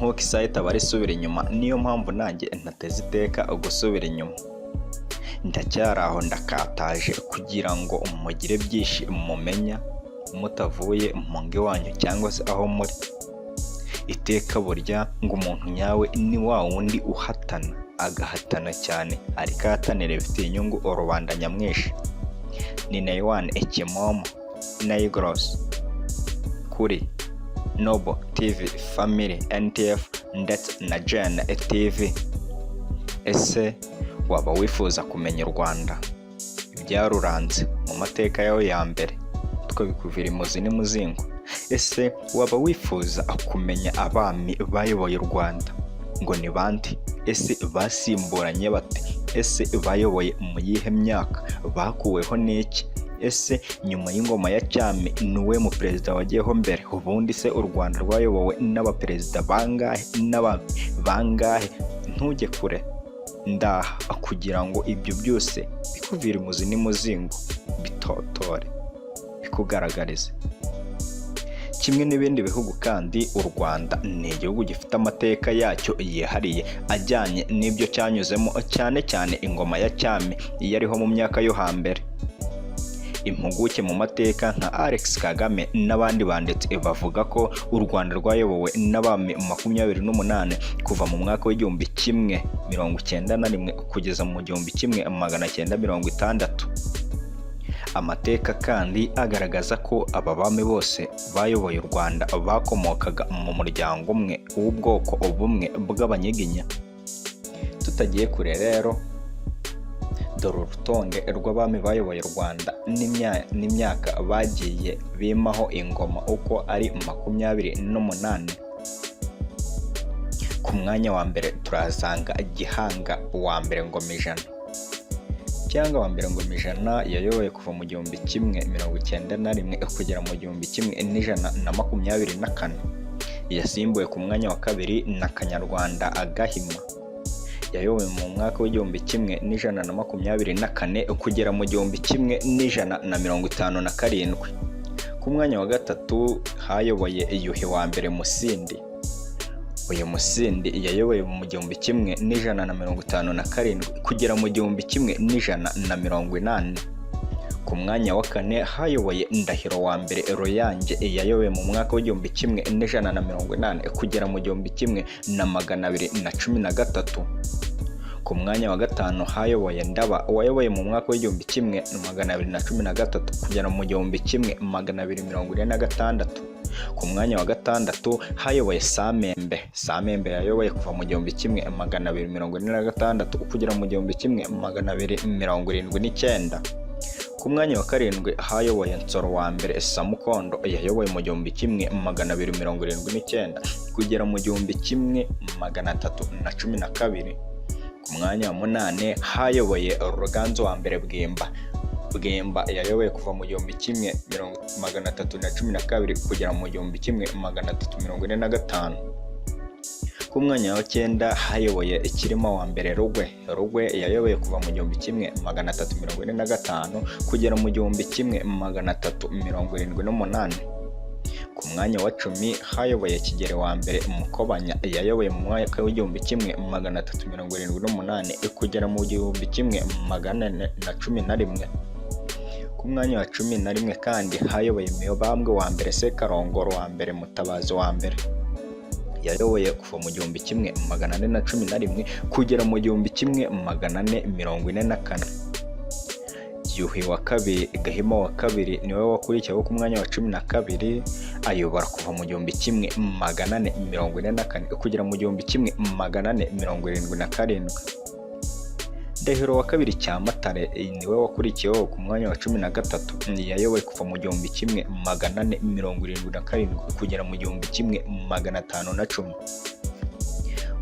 Nk'uko isaha itabara isubira inyuma, niyo mpamvu nanjye ntateze iteka gusubira inyuma. Ndacyari aho, ndakataje kugira ngo mugire byinshi mumenya mutavuye mu ngo iwanyu cyangwa se aho muri. Iteka burya ngo umuntu nyawe ni wa wundi uhatana, agahatana cyane, ariko ahatanira ibifitiye inyungu rubanda nyamwinshi. Ni Naywan Ekimomo Nayigorosi kuri Noble TV Family NTF ndetse na Gen TV. Ese waba wifuza kumenya u Rwanda, ibyaruranze mu mateka yawe ya mbere, tukabikuvira imuzi n'imuzingo? Ese waba wifuza kumenya abami bayoboye u Rwanda ngo ni bande? Ese basimburanye bate? Ese bayoboye mu yihe myaka? Bakuweho n'iki? Ese nyuma y'ingoma ya cyami ni uwe mu perezida wagiyeho mbere? Ubundi se u Rwanda rwayobowe n'abaperezida bangahe, n'abami bangahe? Ntujye kure, ndaha kugira ngo ibyo byose bikuvire imuzi n'imuzingo, bitotore, bikugaragarize. Kimwe n'ibindi bihugu kandi, u Rwanda ni igihugu gifite amateka yacyo yihariye ajyanye n'ibyo cyanyuzemo, cyane cyane ingoma ya cyami yariho mu myaka yo hambere. Impuguke mu mateka nka Alex Kagame n'abandi banditsi bavuga ko u Rwanda rwayobowe n'abami 28 kuva mu mwaka w'1091 kugeza mu 1960. Amateka kandi agaragaza ko aba bami bose bayoboye u Rwanda bakomokaga mu muryango umwe w'ubwoko bumwe bw'Abanyiginya. Tutagiye kure rero, dore urutonde rw'abami bayoboye u Rwanda n'imyaka bagiye bimaho ingoma uko ari 28. Ku mwanya wa mbere turahasanga Gihanga wa mbere Ngomijana. Gihanga wa mbere Ngomijana yayoboye kuva mu 1091 kugera mu 1124. Yasimbuwe ku mwanya wa kabiri na Kanyarwanda Gahima. Yayobowe mu mwaka w'1124 kugera mu 1157. Ku mwanya wa gatatu hayoboye Yuhi wa mbere Musindi. Uyu Musindi yayoboye mu 1157 kugera mu 1180. Ku mwanya wa kane hayoboye Ndahiro wa mbere Ruyange. Yayoboye mu mwaka w'1180 kugera mu 1213. Ku mwanya wa gatanu hayoboye Ndaba, wayoboye mu mwaka w'1213 kugera mu 1246. Ku mwanya wa gatandatu hayoboye Samembe. Samembe yayoboye kuva mu 1246 kugera mu 1279. Ku mwanya wa karindwi hayoboye Nsoro wa mbere Samukondo. Yayoboye mu 1279 kugera mu 1312. Ku mwanya wa munani hayoboye Ruganzu wa mbere Bwimba. Bwimba yayoboye kuva mu 1312 kugera mu 1345. Ku mwanya wa cyenda hayoboye Cyilima wa mbere Rugwe. Rugwe yayoboye kuva mu 1345 kugera mu 1378. Ku mwanya wa 10 hayoboye Kigeli wa mbere Mukobanya. Yayoboye mu mwaka w'1378 kugera mu 1411. Ku mwanya wa 11 kandi hayoboye Mibambwe wa mbere Sekarongoro wa mbere Mutabazi wa mbere. Yayoboye kuva mu 1411 kugera mu 1444. Yuhi wa kabiri Gahima wa kabiri niwe wakurikiyeho ku mwanya wa 12, ayobora kuva mu 1444 kugera mu 1477. Ndahiro wa kabiri Cyamatare niwe wakurikiyeho ku mwanya wa 13. Yayoboye kuva mu 1477 kugera mu 1510.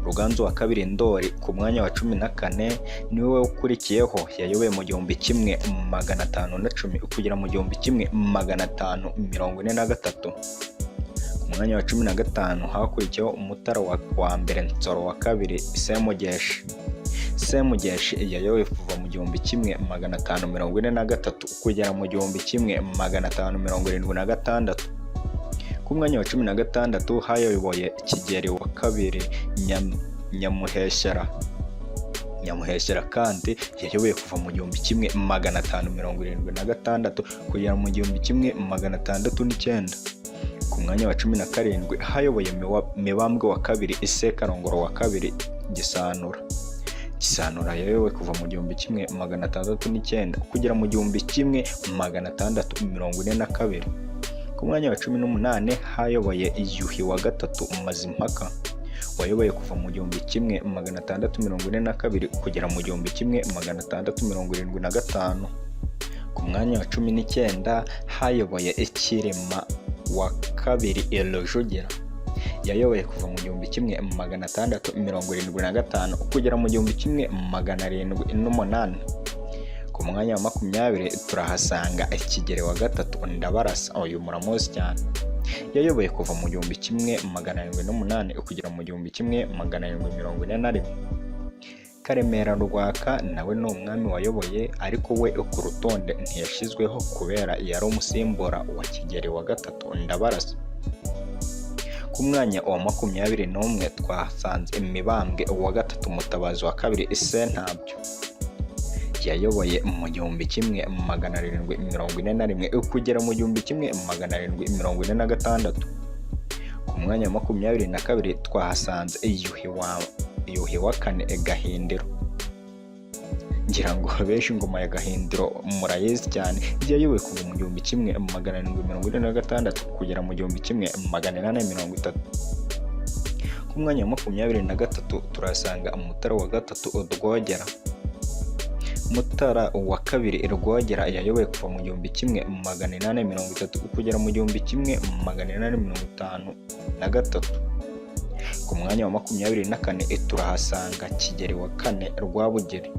Ruganzu wa kabiri Ndori ku mwanya wa 14 niwe ukurikiyeho. Yayoboye mu 1510 kugera mu 1543. Ku mwanya wa 15 hakurikiyeho Umutara wa mbere Nsoro wa kabiri Semugeshi. Semugeshi yayoboye kuva mu 1543 kugera mu 1576. Ku Ku mwanya wa 16 hayoboye Kigeli wa kabiri Nyamuheshera. Nyamuheshera kandi yayoboye kuva mu 1576 kugera mu 1609. Ku mwanya wa 17 hayoboye Mibambwe wa kabiri Sekarongoro wa kabiri Gisanura. Gisanura yayobowe kuva mu 1609 kugera mu 1642. Ku mwanya wa 18 hayoboye Yuhi wa gatatu Mazimpaka, wayoboye kuva mu 1642 kugera mu 1675. Ku mwanya wa 19 hayoboye Cyilima wa kabiri Rujugira, yayoboye kuva mu 1675 kugera mu 1708. Ku mwanya wa 20 turahasanga Kigeli wa gatatu Ndabarasa. Uyu muramuzi cyane, yayoboye kuva mu 1708 kugera mu 1741. Karemera Rwaka nawe ni umwami wayoboye, ariko we ku rutonde ntiyashyizweho kubera yari umusimbura wa Kigeli wa gatatu Ndabarasa. Ku mwanya wa 21 twahasanze Mibambwe wa gatatu Mutabazi wa kabiri Sentabyo, yayoboye mu 1741 kugera mu 1746. Ku mwanya wa 22 twahasanze Yuhi wa kane Gahindiro. Ngira ngo benshi ingoma ya Gahindiro murayizi cyane. Yayoboye kuva mu 1746 kugera mu 1830. Ku mwanya wa 23 turahasanga Mutara wa gatatu Rwogera. Mutara wa kabiri Rwogera yayoboye kuva mu 1830 kugera mu 1853. Ku mwanya wa 24 turahasanga Kigeli wa kane Rwabugiri.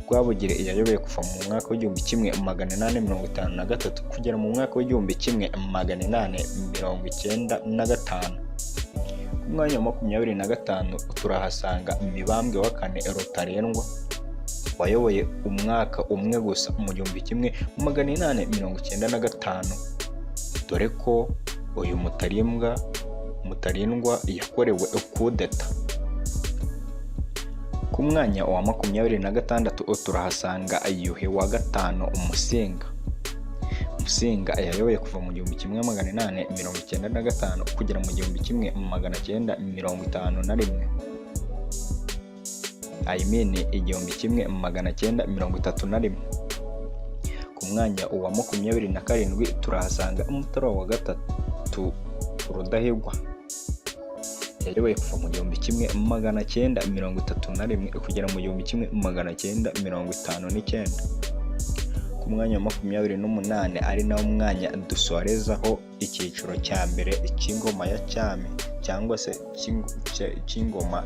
Rwabugiri yayoboye kuva mu mwaka w'1853 kugera mu mwaka w'1895. Ku mwanya wa 25 turahasanga Mibambwe wa kane Rutarindwa, wayoboye umwaka umwe gusa mu 1895, dore ko uyu Mutarindwa yakorewe kudeta. Ku mwanya wa 26 turahasanga Yuhi wa gatanu Musinga. Musinga yayoboye kuva mu 1895 kugera mu 1951, I mean 1931. Ku mwanya wa 27 turahasanga Mutara wa gatatu Rudahigwa, yayoboye kuva mu 1931 kugera mu 1959. Ku mwanya wa 28, ari nawo mwanya dusorezaho icyiciro cya mbere cy'ingoma ya cyami cyangwa se cy'ingoma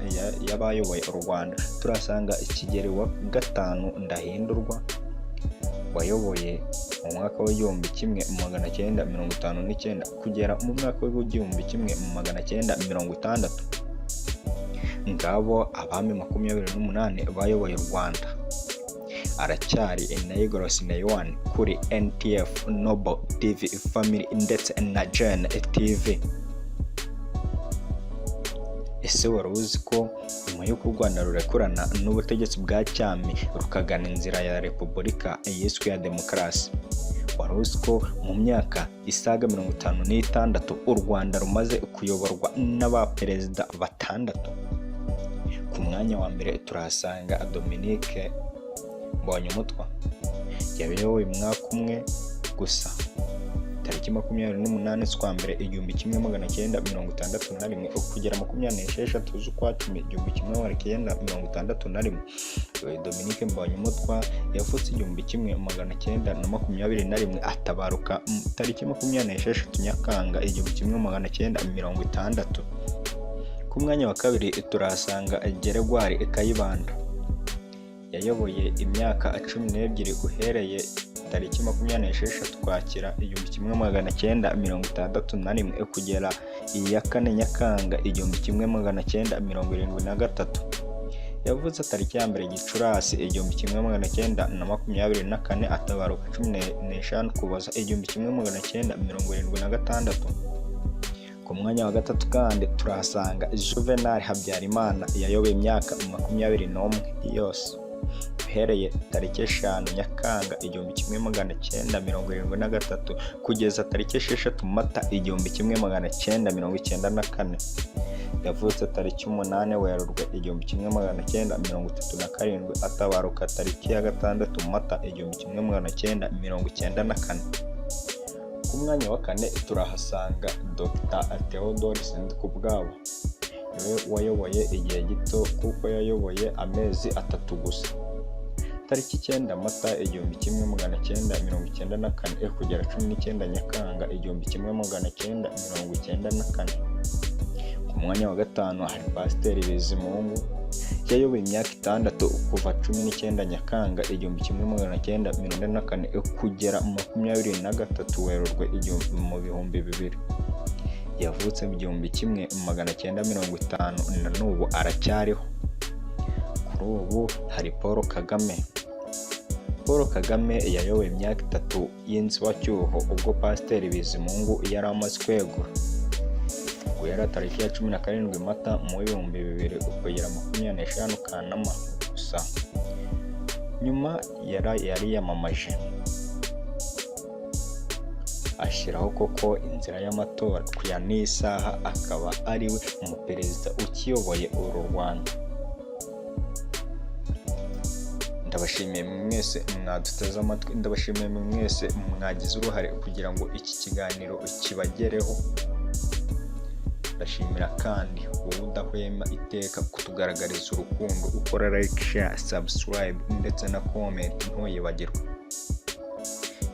y'abayoboye u Rwanda, turasanga Kigeli wa gatanu Ndahindurwa, wayoboye mu mwaka w'1959 kugera mu mwaka w'1960. Ngabo abami 28 bayoboye u Rwanda. Aracyari Nayigorosi Nayone kuri NTF Noble TV Family ndetse na Gen TV. Ese wari uzi ko nyuma y'uko u Rwanda rurekurana n'ubutegetsi bwa cyami rukagana inzira ya repubulika yiswe ya demokarasi, wari uzi ko mu myaka isaga 56 u Rwanda rumaze kuyoborwa n'abaperezida batandatu? Ku mwanya wa mbere turahasanga Dominique Mbonyumutwa, yayoboye umwaka umwe gusa, tariki 28 z'ukwa mbere 1961 kugera 26 z'ukwa cumi 1961. Dominique Mbonyumutwa yavutse 1921, atabaruka tariki 26 Nyakanga 1960. Ku mwanya wa kabiri turahasanga Geregwari Kayibanda, yayoboye imyaka 12 uhereye tariki 26 Ukwakira 1961 kugera iya kane Nyakanga 1973. Yavutse tariki ya mbere Gicurasi 1924, atabaruka 15 Ukuboza 1976. Ku mwanya wa gatatu kandi turahasanga Juvenal Habyarimana. Yayoboye imyaka 21 yose, uhereye tariki 5 Nyakanga 1973 kugeza tariki 6 Mata 1994. Yavutse tariki 8 Werurwe 1937, atabaruka tariki ya 6 Mata 1994. Ku mwanya wa kane turahasanga Dr Theodore Sindikubwabo. Niwe wayoboye igihe gito, kuko yayoboye amezi 3 gusa, tariki 9 Mata 1994 kugera 19 Nyakanga 1994. Ku mwanya wa gatanu hari Pasiteri Bizimungu. Yayoboye imyaka 6, kuva 19 Nyakanga 1944 kugera 23 Werurwe mu 2000. Yavutse mu 1950, na n'ubu aracyariho. Kuri ubu hari Paul Kagame. Paul Kagame yayoboye imyaka 3 y'inzibacyuho, ubwo Pasiteri Bizimungu yari amaze kwegura, guhera tariki ya 17 Mata mu 2000 kugera 25 Kanama. Gusa nyuma yariyamamaje, ashyiraho koko inzira y'amatora, kuya n'isaha akaba ariwe umuperezida ukiyoboye uru Rwanda. Ndabashimiye mwese mwaduteze amatwi, ndabashimiye mwese mwagize uruhare kugira ngo iki kiganiro kibagereho. Ndashimira kandi wowe udahwema iteka kutugaragariza urukundo, ukora like, share, subscribe ndetse na comment ntuyibagirwe.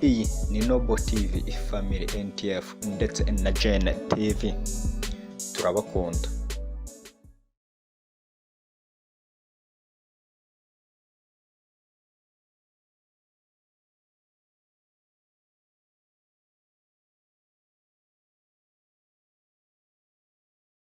Iyi ni Noble TV, Family NTF ndetse na Jane TV. Turabakunda.